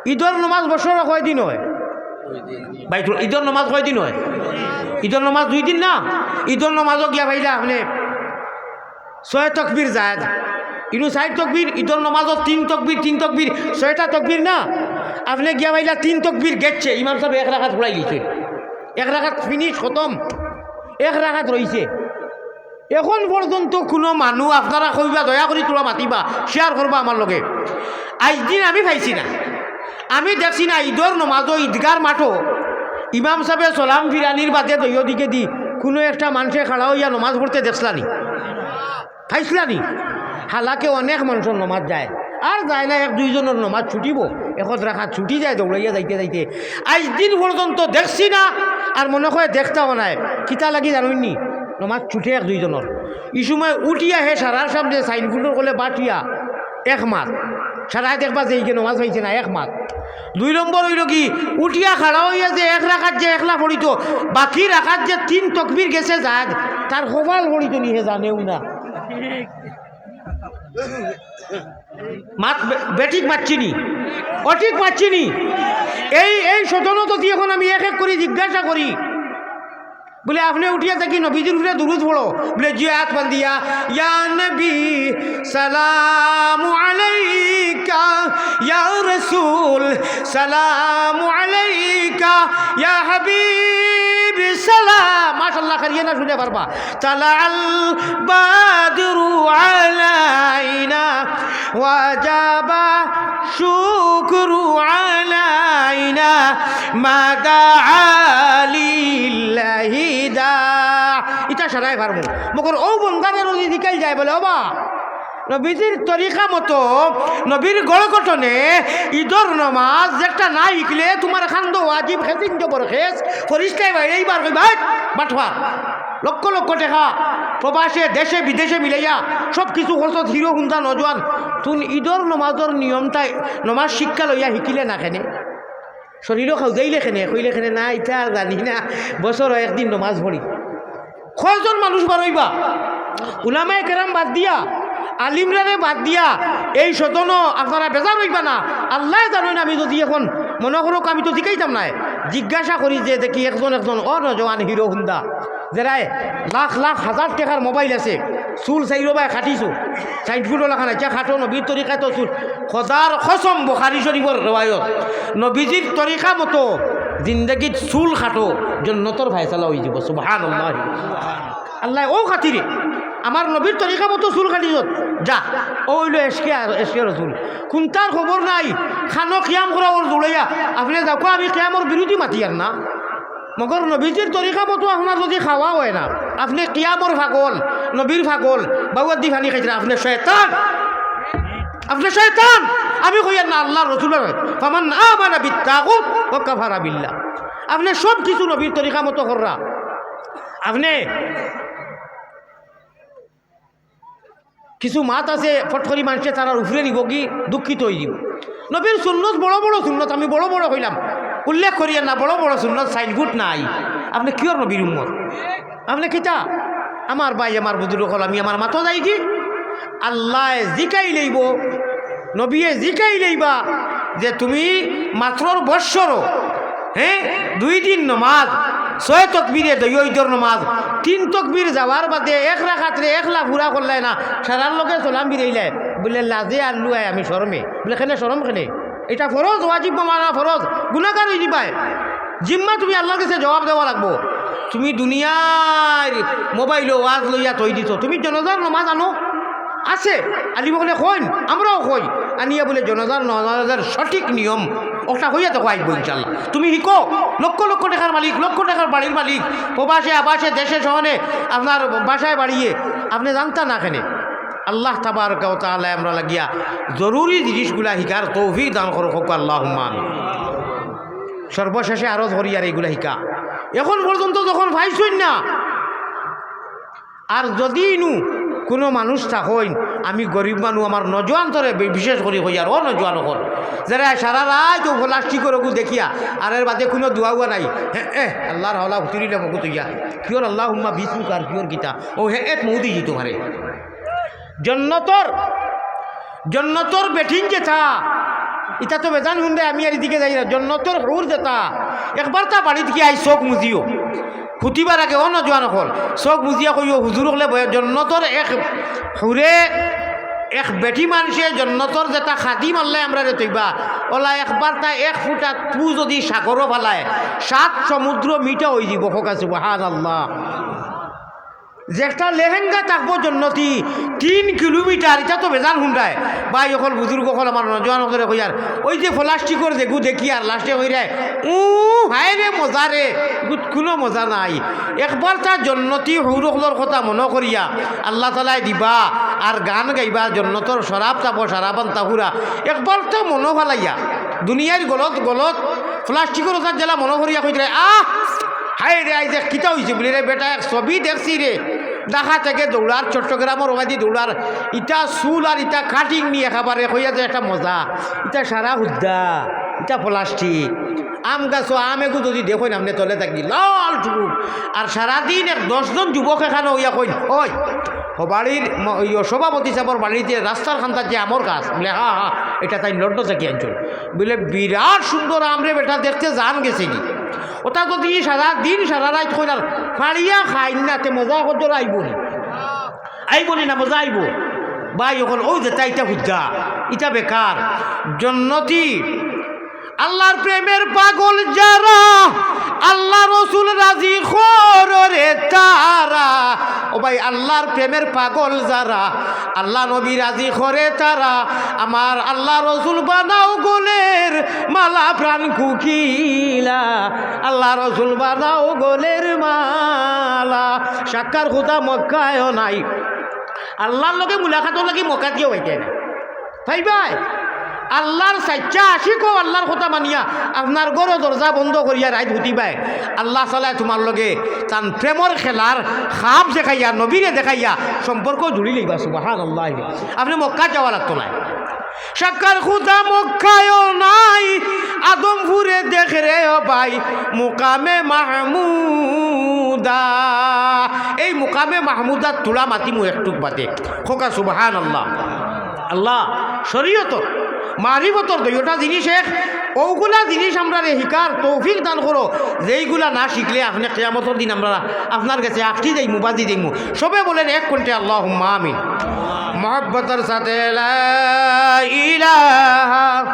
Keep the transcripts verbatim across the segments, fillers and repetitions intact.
ইদর নমাজ বছরো কয়দিন অয়? ভাই, তো ইদর নমাজ কয়দিন অয়? ইদর নমাজ দুই দিন না? ইদর নমাজো গিয়া পাইলা আপনে ছয় তকবির জায়েজ। ইনো চাইর তকবির, ইদর নমাজো তিন তকবির, তিন তকবির, ছয়টা তকবির না? আপনে গিয়া পাইলা তিন তকবির গেছে, ইমাম সাবে এক রাকাত পড়াই দিছে। এক রাকাত finish, খতম। এক রাকাত রইছে। এখন পর্যন্ত কুনু মানুষ, আপনারা কইবা, দয়া করি থুড়া মাতিবা, share করবা আমার লগে। আইজ দিন আমি পাইছি না। আমি দেখছি না, ইদর নমাজো ইদগার মাঠো ইমাম সাবে সালাম ফিরানির বাদে দুইও দিকেদি কুনু একটা মানষে খাড়া অইয়া নমাজ পড়তে দেখছলানি? পাইছলানি? হালাকে অনেক মানষর নমাজ যায়, আর যায় না, এক দুইজনর নমাজ ছুটিবো, এক রাকাত ছুটি যায় দৌড়াইয়া যাইতে যাইতে। আইজ দিন পর্যন্ত দেখছি না, আর মনে কয় দেখতাও নায়। কিতা লাগি জানইননি? নমাজ ছুটে এক দুইজনর। ই সময় উঠিয়া হে সারার সামনে সাইনবোর্ডর কলে বাটিয়া এক মাত। সারায় দেখবা যে ইগে নমাজ পাইছে না, এক মাত। দুই নম্বর অইলো কি, উঠিয়া খাড়া অইয়া যে এক রাকাত যে একলা পড়িতো, বাকি রাকাত যে তিন তকবির গেছে জায়েজ, তার কপাল পড়িতো নি হে জানেও না। মাত বে-, বেঠিক মাতছি নি, অঠিক মাতছি নি। এই, এই সদনো যদি এখন আমি এক এক করি জিজ্ঞাসা করি, বুলে, আপনে উঠিয়া থাকি নবীজির উপরে দুরুদ পড়ো। বুলে, জি, আত বান্দিয়া, ইয়া নবী, সালামু আলাইকা, ইয়া রাসূল, সালামু আলাইকা, ইয়া হাবিব, সালাম। মাশাআল্লাহ, খারিয়ে না শুনে পারবা। তালাআল বাদরু আলাইনা, ওয়াজাবা শুকরু আলাইনা, মা দাআ লিল্লাহি দা। ইতা সারায় পারমু। মগর অউ বন্দারে যদি জিকাইল যায় বুলে, ওবা, নবীজির তরিকা মতো, নবীর গড় গঠনে, ইদর নমাজ একটা না হিকলে তুমার খান্দ ওয়াজিব খেজিন জবর খেস, ফরিস্তায় বাইরে এইবার কইবা, "হেই, বাটপার।" লক্ষ লক্ষ টেকা প্রবাসে, দেশে, বিদেশে মিলাইয়া সব কিছু খরচত হিরো হুন্দা নজওয়ান, তুন ইদর নমাজর নিয়মটা, নমাজ শিক্ষা লইয়া হিকিলে না কেনে? শরীরও খাউজাইলে কেনে? কইলে কেনে, "না, ইতা আর জানি না, বছরো একদিন নমাজ পড়ি।" কয়জন মানুষ বারইবা? উলামায়ে কেরাম বাদ দিয়া, আলিমরারে বাদ দিয়া, এই সদনো আপনারা বেজার অইবা না। আল্লায় জানইন, আমি যদি এখন মনো করউক, আমি তো জিকাইতাম নায়, জিজ্ঞাসা করি যে দেখি একজন একজন, ও নজওয়ান হিরো হুন্দা, যেরায় লাখ লাখ হাজার টেকার মোবাইল আছে, চুল চাইরোবায় কাটিছো, সাইনবোর্ডও লাখান আছে, কাটো নবীর তরিকায় তো চুল। খোদার কসম, বুখারী শরীফর রেওয়ায়ত, নবীজির তরিকা মতো জিন্দেগিত চুল কাটো, জন্নতর ফায়সালা অইযিবো। সুবহানাল্লাহ। আল্লায় অউ খাতিরে আমার নবীর তরিকা মতো চুল কাটিছত, যা, অউ অইলো এশকে আর এশকে রসুল। কুন্তার খবর নাই, খানো কিয়াম করা অর জুড়াইয়া, আপনে যাউক্কা, আমি কিয়ামর বিরুদ্ধে মাতিয়ার না। মগর নবীজির তরিকা মতো আপনার যদি খাওয়া অয় না, আপনে কিয়ামর পাগল, নবীর পাগল, বাউয়ার দি পানি খাইতরা, আপনে শয়তান, আপনে শয়তান। আমি কইয়ার না, আল্লার রসুলর, "ফামান আমানা বিত্তাগুত ওয়া কাফারা বিল্লাহ।" আপনে সব কিছু নবীর তরিকা মতো কররা। আপনে কিছু মাত আছে, ফট করি মানষে তারার উপরে নিবোগি, দুঃখিত অইযিবো। নবীর সুন্নত বড় বড় সুন্নত, আমি বড় বড় কইলাম, উল্লেখ করিয়ার না, বড় বড় সুন্নত, সাইনবোর্ড নাই। আপনে কিওর নবীর উম্মত? আপনে কিতা? আমার ভাই, আমার বুজুর্গ অকল, আমি আমার মাতো যাইগি। আল্লায় জিকাইলাইবো, নবীয়ে জিকাইলাইবা যে তুমি মাত্রর বৎসরো, হে, দুই দিন নমাজ, ছয় তকবিরে দুইও ইদর নমাজ, তিন তকবির যাওয়ার বাদে এক রাকাতরে একলা পুরা করলায় না, সারার লগে সালাম ফিরাইলায়, বুলে, "লাজে আর লুয়ায় আমি শরমে।" বুলে, "কেনে শরম কেনে? ইটা ফরজ, ওয়াজিব মানা ফরজ, গুনাগার অইযিবায়। জিম্মা তুমি আল্লার গেছে জবাব দেওয়া লাগবো। তুমি দুনিয়ার মোবাইলো ওয়াজ লইয়া থই দিছো, তুমি জনাজার নমাজ আনো।" আছে, আলিম অকলে কইন, আমরাও কই, আনিয়া বুলে জনাজার নমাজর সঠিক নিয়ম, ওটা কইয়া তো কইবো ইনশাআল্লাহ। তুমি হিকো, লক্ষ লক্ষ টেকার মালিক, লক্ষ টেকার বাড়ির মালিক, প্রবাসে, আবাসে, দেশে, শহরে, আপনার বাসায় বাড়িয়ে, আপনে জানতা না কেনে? আল্লাহ তাবারকা ওয়া তাআলায় আমরা লাগিয়া জরুরি জিনিসগুলা হিকার তৌফিক দান করো, কউক্কা আল্লাহুম্মা আমিন। সর্বশেষে আরজ করিয়ার ইগুলা হিকা। এখন পর্যন্ত যখন পাইছইন না, আর যদি ইনু কুনু মানুষ থাকইন, আমি গরিব মানুষ, আমার নজওয়ানতরে বি-, বিশেষ করি কইয়ার, ও নজওয়ান অকল, যেরা সারা রাইত অউ প্লাস্টিকর অগু দেখিয়া, আর এর বাদে কুনু দোয়া-উয়া নাই, হে, এ, আল্লার হাওলা হুতুরিলে মগুত অইয়া, কিওর আল্লাহুম্মা বিসমিকা আর কিওর কিতা, অউ হে এত মৌদি যিতো পারে। জন্নতর, জন্নতর বেটিন যেতা, ইতা তো বেজান হুনরায়, আমি আর ইদিকে যাই না। জন্নতর হুর যেতা, একবার তা বাড়িত গিয়া আইজ চউখ মুজিও। হুতিবার আগে ও নওজোয়ান অকল, চউখ মুজিয়া কইও, হুজুর অকলে বয়া, জন্নতর এক হুরে, এক বেটি মানষে জন্নতর যেতা খাদিম আল্লায় আমরারে থইবা, অলা একবার তা এক ফুটা থু যুদি সাগরো ফালায়, সাত সমুদ্র মিঠা অইযিবো। কউক্কা সুবহানাল্লাহ। যেতা লেহেঙ্গা থাকবো জন্নতি, তিন কিলোমিটার, ইতা তো বেজান হুনরায়। ভাই অকল, বুজুর্গ অকল, আমার নওজোয়ান অকলরে কইয়ার, অউ যে প্লাস্টিকর যেগু দেখিয়ার লাস্টে কইরায়, "উ, হায়রে মজা রে, ইগুত কুনু মজা নাই।" একবার তা জন্নতি হুর অকলর কথা মনো করিয়া, আল্লাহ তাআলায় দিবা, আর গান গাইবা, জন্নতর শরাব থাকবো, শরাবান তাহুরা। একবার তা মনো ফালাইয়া, দুনিয়ার গলত গলত প্লাস্টিকর অতাত যেলা মনো করিয়া কইতরায়, "আহ, হায়রে, আইজ এক কিতা অইছে?" বুলে, "রে বেটা, এক ছবি দেখছি রে, ঢাকা থাকি দৌড়ার, চট্টগ্রামর অবায়দি দৌড়ার, ইতা চুল আর ইতা কাটিং নি একেবারে, কইয়া যে একটা মজা, ইতা সারা হুদ্দা, ইতা প্লাস্টিক। আম গাছো আম এগু যুদি দেখইন আপনে তলে থাকি লাল টুকু, আর সারাদিন এক দশজন যুবক একখানো অইয়া কইন, 'ওই, হবাড়ির ম-, ওই সভাপতি সাবর বাড়িত যে রাস্তার কান্দাত যে আমর গাছ,' বুলে, 'হা, হা, ইটা তাইন লন্ডন থাকি আনছইন।' বুলে, 'বিরাট সুন্দর আম রে বেটা, দেখতে জান গেছেগি।' অতা যুদি সারাদিন সারা রাইত কইন আর ফাড়িয়া খাইন না, তে মজা কদ্দুর আইবো নি? আইবো নি না, মজা আইবো? ভাই অকল, অউ যেতা ইতা হুদ্দা, ইতা বেকার। জন্নতি, আল্লার প্রেমের পাগল যারা, আল্লা রসুল রাজি করে তারা। ও ভাই, আল্লার প্রেমের পাগল যারা, আল্লা নবী রাজি করে তারা, আমার আল্লা রসুল বানাও গলের মালা প্রাণ কুকিলা, আল্লা রসুল বানাও গলের মালা। সাক্ষার খুদা মক্কায়ও নাই, আল্লার লগে মুলাকাতর লাগি মক্কাত গিয়াও পাইতায় না। পাইবায়? আল্লার সাচ্চা আশিকও আল্লার কথা মানিয়া আপনার ঘরো দরজা বন্ধ করিয়া রাইত হুতিবায়। আল্লা তাআলায় তুমার লগে তান প্রেমর খেলার খাব দেখাইয়া, নবীরে দেখাইয়া সম্পর্ক জুড়ি লইবা। সুবহানাল্লাহ। আপনে মক্কাত যাওয়া লাগতো নায়। সাক্ষার খুদা মক্কায়ও নাই, আদমপুরে দেখ রে ও ভাই, মুকামে মাহমুদা। এই মুকামে মাহমুদাত তুলা মাতিমু একটুক বাদে। কউক্কা সুবহানাল্লাহ। আল্লাহ শরীয়তর, মারিফতর দুইওটা জিনিস এক, অউগুলা জিনিস আমরারে হিকার তৌফিক দান করো, যেইগুলা না শিখলে আপনে কিয়ামতর দিন আমরা আপনার গেছে আটকি যাইমু, বাজি যাইমু। সবে বলেন এক কণ্ঠে, "আল্লাহুম্মা আমিন।" মহব্বতর সাথে লা ইলাহা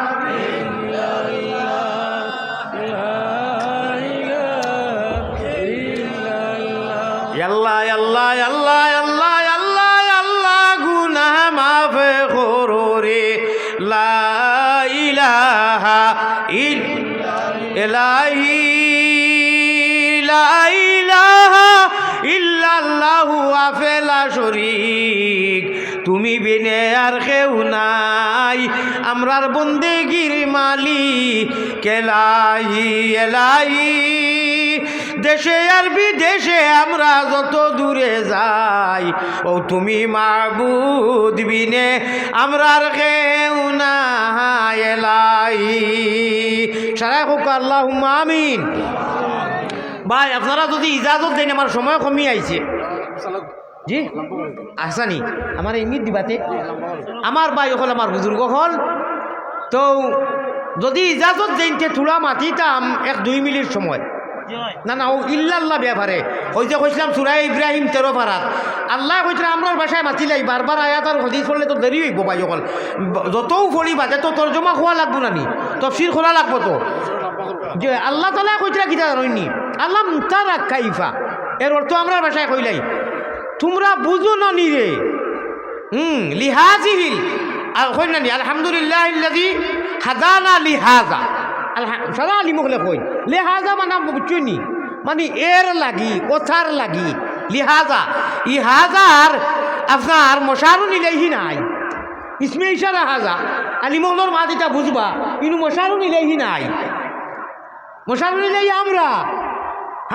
ইল্লাল্লাহ, আল্লাহ, আল্লাহ, গুনাহ মাফ করো রে। লা ইলাহা ইল-, ইলাহি, লা ইলাহা ইল্লাল্লাহু ওয়াহদাহু লা শরীক, তুমি বিনে আর কেউ নাই, আমরার বন্দেগির মালিক এলাহি, এলাহি। দেশে আর বিদেশে আমরা যত দূরে যাই, ও তুমি মাবুদ বিনে আমরার কেউ নাই, এলাহি। সারায় কউক্কা আল্লাহুম্মা আমিন। ভাই, আপনারা যুদি ইজাজত দেইন, আমার সময় কমি আইছে। জি? আহসানি, আমারে ইঙ্গিত দিবাতে। আমার ভাই অকল, আমার বুজুর্গ অকল, তো যুদি ইজাজত দেইন তে থুড়া মাতিতাম এক দুই মিনিট সময়। না, না, অউ ইল্লাল্লাহ ব্যাপারে। অউ যে কইছলাম সূরা ইব্রাহিম তেরো পারাত। আল্লায় কইতরা আমরার ভাষায় মাতিলাই, বারবার আয়াত আর হাদিস পড়লে তো দেরি অইবো ভাই অকল। যতউ পড়ি বাদে তো তর্জমা কওয়া লাগবো না নি? তফসির করা লাগবো তো। যে আল্লাহ তাআলায় কইতরা কিতা জানইন নি? আলাম তারা কাইফা। এর অর্থ আমরার ভাষায় কইলাই, তুমরা বুঝো না নি রে? হুম, লিহাজিহিল। আর কইন না নি, আলহামদুলিল্লাহিল্লাযী হাদানা লিহাযা। আলহা-, সারা আলিম অকলে কইন। লিহাযা মানে বুঝছইন নি? মানে এর লাগি, অতার লাগি। লিহাযা। ই হাযার আপনার মশারুন ইলাইহি নাই। ইসমে ইশারা হাযা। আলিম অকলর মাত ইতা বুঝবা, ইনো মশারুন ইলাইহি নাই। মশারুন ইলাইহি আমরা।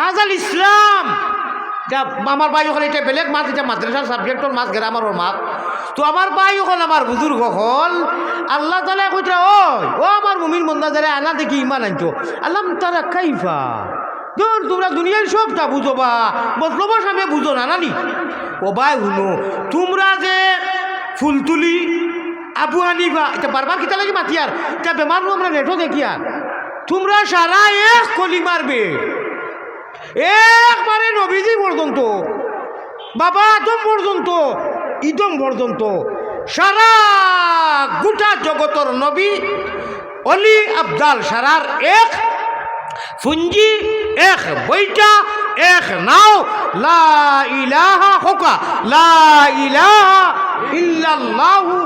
হাযাল ইসলাম। ইটা আমার ভাই অকল, ইটা বেলেগ মাত, ইটা মাদ্রাসার সাবজেক্টর মাত, গ্রামারর মাত। তো আমার ভাই অকল, আমার বুজুর্গ অকল, আল্লাহ তাআলায় কইতরা, "ওই, ও আমার মুমিন বন্দা, যারা আনা দেখি ঈমান আনছো।" আলাম তারা কাইফা। দূর, তুমরা দুনিয়ার সবটা বুঝো বা, মতলবর সামনে বুঝো না, না নি? ও ভাই, হুনো, তুমরা যে ফুলতুলি, আবু হানিফা, ইতা বারবার কিতা লাগি মাতিয়ার? ইতা বেমার নু আমরা নেটো দেখিয়ার। তুমরা সারা এক কলিমার বে, একবারে নবীজি পর্যন্ত, বাবা আদম পর্যন্ত, ইদম পর্যন্ত, সারা গুটা জগতর নবী, অলি আবদাল, সারার এক পুঞ্জি, এক বইটা, এক নাও, লা ইলাহা কউক্কা, লা ইলাহা ইল্লাল্লাহু।